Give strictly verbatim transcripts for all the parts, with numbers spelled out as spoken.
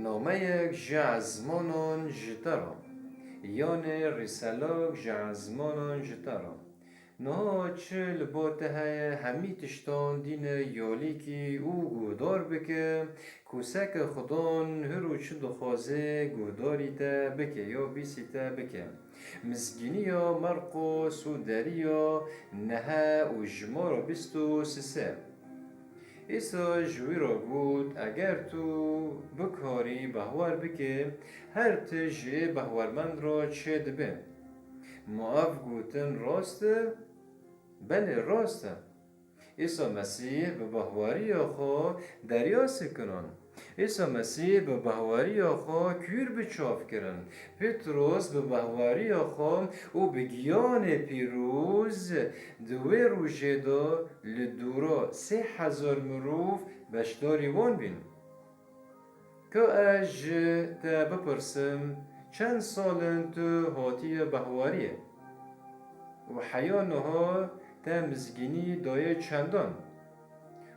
Nameyek ji ezmanan ji te re, yanê rîselak ji ezmanan ji te re. Niha çi li ba te heye, hemî tiştan dîne yalîkî û guhdar bike, ku seke Xudan hir û çi dixwaze guhdarî te bike ya bîsî te bike. Mizgîniya Merqos û deriya nehe û jimara bîst û sê. Îsa ji wî re got, Eger tu bikarî behwer bikî, her tişt ji ê behwermend re çêdibe. Ma ev gotin rast e? Belê, rast e. Îsa Mesîh bi behweriya xwe derya sekinand. Îsa Mesîh bi behweriya xwe kûr bi çav kirin. Petros bi behweriya xwe û bi giyanê pîroz di wê rojê de li dûra sê hezar mirov beşdarî wan bîn. Ka ez ji te bipirsim, çend sal in tu hatiye behwariyê? Û heya niha te mizgînî daye çendan?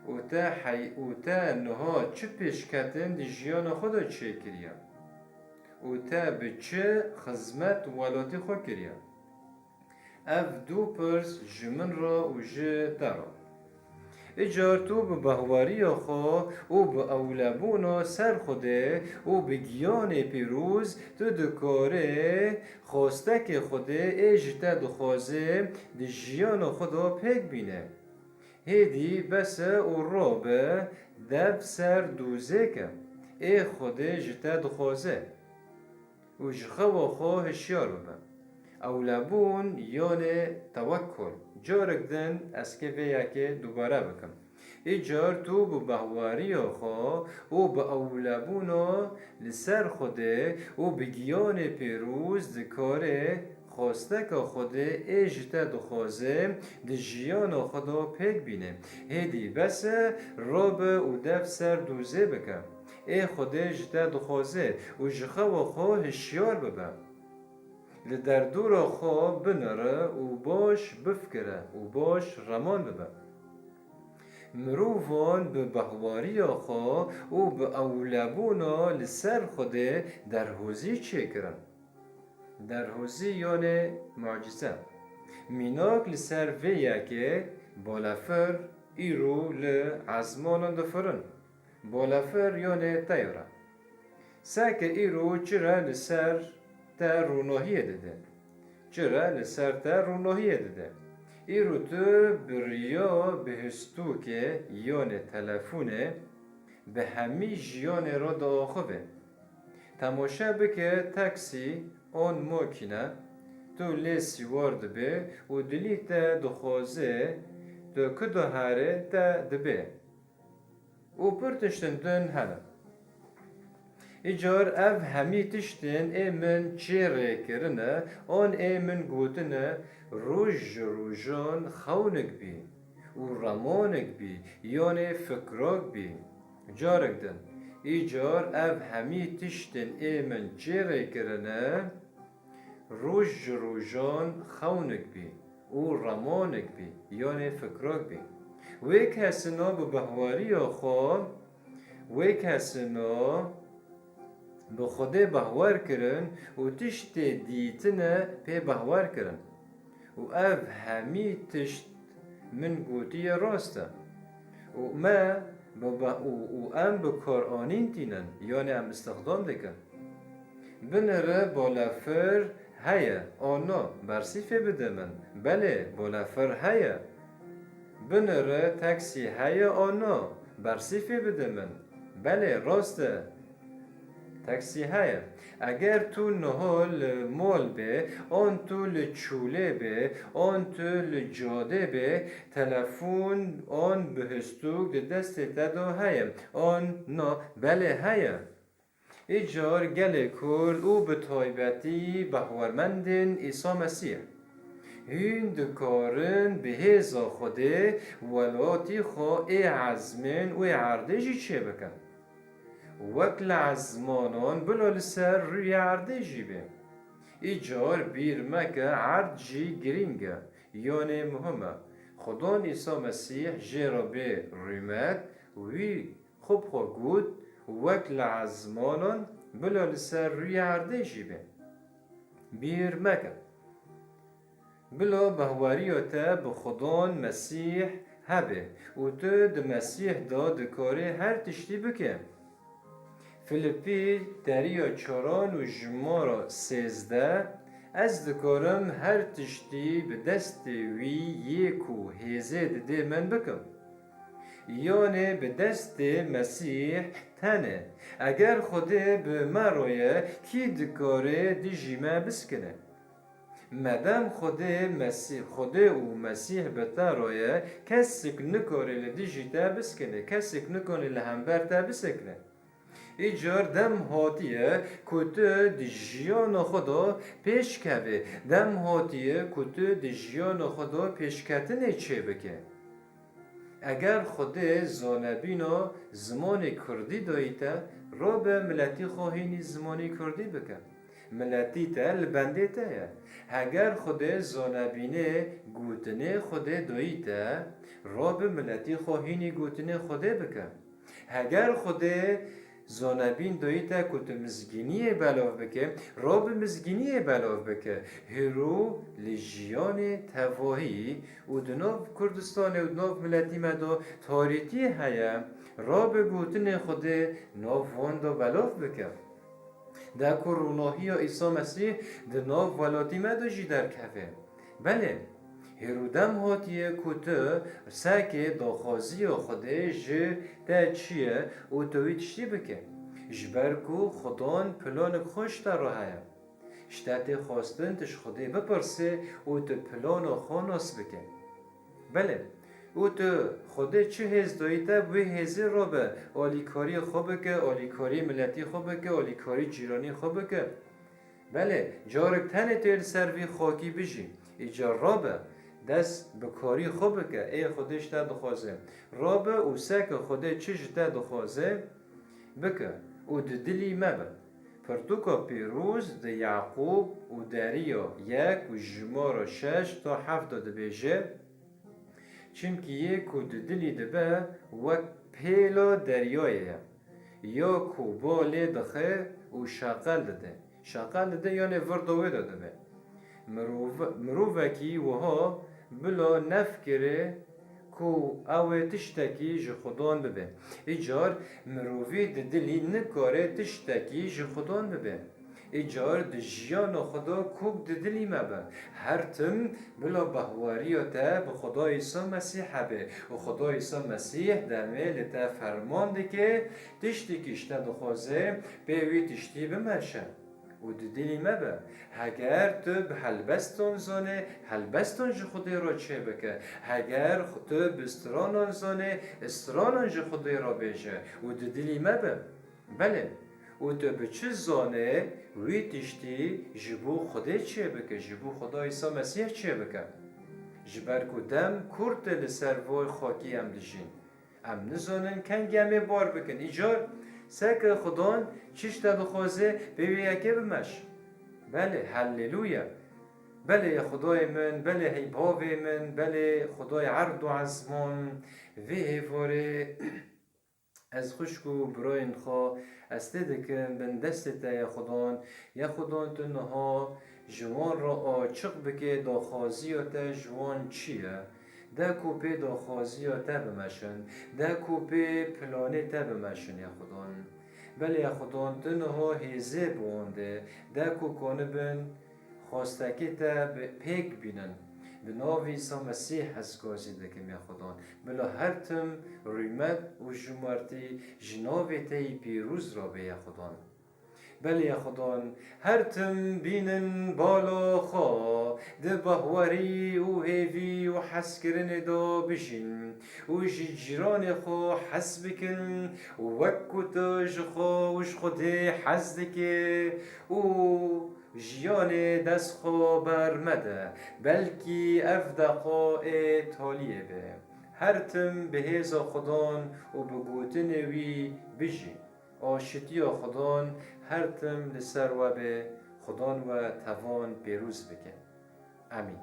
Û te hey-, û te niha çi pêşketin di jiyana xwe de çêkiriye? Û te bi çi xizmet welatî xwe kiriye? Ev du pirs ji min re û ji te re. Îcar tu bi behweriya xwe û bi ewlebûna ser Xwedê û bi giyanê pîroz tu dikarê xwestekê Xwedê ê ji te dixwaze di jiyana xwe de pêk bîne. Hêdî bes e û rabe, dev ser dûzêk e. Ê Xwedê ji te dixwaze. Û ji xewa xwe hişyar bibe. Ewlebûn yanê tewekkul. Carek din ez kê vê yekê dubare bikim. Îcar tu bi behweriya xwe û bi ewlebûna li ser Xwedê û bi giyanê pîroz dikarê xwesteka Xwedê ê ji te dixwaze di jiyana xwe de pêk bîne. Hêdî bes e, rabe û dev ser dûzê bike. Ê Xwedê ji te dixwaze û ji xewa xwe hişyar bibe. Li derdora xwe binire û baş bifikire û baş reman bibe. Mirovan bi behwariya xwe û bi ewlebûna li ser Xwedê derhozî çêkirin. Derhozî yanê mucîze. Mînak li ser vê yekê balafir îro li ezmanan difirin. Balafir yanê teyar e. Seke îro çi re li ser te ronahiyê dide, çi re li ser te ronahiyê dide. Îro tu bi riya bihistokê yanê telefonê bi hemî jiyanê re diaxive. Temaşe bike, taksî an makîne, tu lê sîwar dibê û dilî te dixwaze tu ku de here te dibê. Û pir tiştin din hene. Îcar ev hemî tiştên ê min çêrê kirine, an ê min gotine, roj ji rojan xewnik bî û remanik bî, yanê fikrak bî. Carek din, îcar ev hemî tiştên ê min çêrê kirine, roj ji rojan xewnik bî û remanik bî, yanê fikrak bî. Wê kesina bi behwariya xwe, wê kesina bi Xwedê behwer kirin û tiştê dîtine pê behwer kirin. Û ev hemî tişt min gotiye rast e. Û me bi be-, û, û em bi kar anîn tînin, yanê em îstixdam dikin. Binêre balafir heye, an na, bersîfê bide min. Belê, balafir heye. Binêre taksî heye, an na, bersîfê bide min. Belê, rast e. Taksî heye. Eger tu niha li mol bê, an tu li çûlê bê, an tu li cadê bê, telefon an bihistûk di destê te de heye. An na, belê heye. Îcar gelê Kurd û bi taybetî behwermendên Îsa Mesîh, hûn dikarin bi hêza Xwedê welatî xwe ê ezmên û ê erdê jî çêbikin. Wek li ezmanan bila li ser rûyê erdê jî bê. Îcar bîr meke, erd jî girîng e, yanê muhim e. Xudan Îsa Mesîh jê re bê rûmet, wî xwe bi xwe got, wek li ezmanan, bila li ser rûyê erdê jî be. Bîr meke. Bila bahweriya te bi Xudan Mesîh hebe û tu di Mesîh de dikarî her tiştî bike. Filipî deriya çaran û jimara sêzdeh, Ez dikarim her tiştî bi destê wî yê ku hêzê didê min bikim. Yanê bi destê Mesîh tenê. Eger Xwedê bi me re ye, kî dikare dijî me biskine? Medem Xwedê Mesîh, Xwedê û Mesîh bi te re ye, kesik nikare li dijî te biskine, kesik nikare li hember te bisekine. Îcar dem hatiye ku tu di jiyana xwe de pêş kevê, dem hatiye ku tu di jiyana xwe de pêşketinê çêbike. Eger Xwedê zanebîna zimanê kurdî dayî te, rabe miletî xwe hînî zimanê kurdî bike. Miletî te li bendê te ye. Heger Xwedê zanebînê gotinê Xwedê dayî te, rabe miletî xwe hînî gotinê Xwedê bike. Heger Xwedê zanebîn dayî te ku tu mizgîniyê belav bike, rabe mizgîniyê belav bike. Hîro li jiyanê tevahî û di nav Kurdistanê û di nav miletî me de tarîtî heye, rabe gotinê Xwedê nav wan de belav bike. De ku ronahiya Îsa Mesîh di nav welatî me de jî derkeve. Belê, hêrû dem hatiye ku tu sekê daxwaziya Xwedê ji te çi ye û tu wî tiştî bike. Ji ber ku Xudan planek xwe ji te re heye. Ji te tê xwestin tu ji Xwedê bipirsê û tu plana xwe nas bike. Belê. Û tu Xwedê çi hêz dayî te, bi wê hêzê rabe, alîkariyê xwe bike, alîkariyê miletî xwe bike, alîkariyê cîranî xwe bike. Belê, carek tenê tê li ser vî xakî bijî. Îcar rabe, dest bi karî xwe bike, ê Xwedê ji te dixwaze. Rabe û seke Xwedê çi ji te dixwaze, bike û di dilî mebe. Pirtûka pîroz di Yaqûb û deriya yek û jimara şeş ta heft de dibêje, Çimkî yê ku di dilî dibe wek pêla deryayê ye, ya ku ba lê dixe û şeqel dide. Şeqel dide, yanê vir do wê de dibe. Mirov-, mirovekî wiha bila nefkire ku ew ê tiştekî ji Xudan bibe. Îcar mirovî di dilî nikare tiştekî ji Xudan bibe. Îcar di jiyana xwe de kok di dilî me be. Her tim bila bahweriya te bi Xuda Îsa Mesîh hebe û Xuda Îsa Mesîh demê li te ferman dike, tiştekî ji te dixwaze, pê wî tiştî bimeşe. Û di dilî me be. Heger tu bi helbestan zanê, helbestan ji Xwedê re çêbike. Heger tu bi stranan zanê, stranan ji Xwedê re bêje. Û di dilî me be. Belê. Û tu bi çi zanê, wî tiştî ji bo Xwedê çêbike, ji bo Xweda Îsa Mesîh çêbike. Ji ber ku dem kurt e li ser vay xakî em dijîn. Em nizanin kengî em ê bar bikin. Îcar seke Xudan çi ji te dixwaze, pê wê yekê bimeş. Belê, helleluya. Belê ya Xwedayê min, belê hey bavê min, belê Xwedayê erd û ezman, vê êvarê ez xwişk û birayên xwe, ez tê dikim bin destê te ya Xudan. Ya Xudan tu niha ji wan re açiq bike daxwaziya te ji wan çi ye. De ku pê daxwaziya te bimeşin, de ku pê planê te bimeşin ya Xudan. Belê ya Xudan tu niha hêzê bi wan de, de ku kanibin xwestekê te bi pêk bînin. Bi navê Îsa Mesîh ez gazî dikim ya Xudan. Bila her tim rûmet û jumartî ji navê te yî pîroz re be ya Xudan. Belê ya Xudan, her tim bînin bala xwe, di bahwerî û hêvî û hezkirinê de bijîn û ji cîranê xwe hez bikin, wek ku tu ji xwe û ji Xwedê hez dike û jiyanê dest xwe ber mede, belkî ev deqa ê taliyê be. Her tim bi hêza Xudan û bi gotinê wî bijî. Aşitiya Xudan her tim li ser we be, Xudan we tevan pêroz bike. Amîn.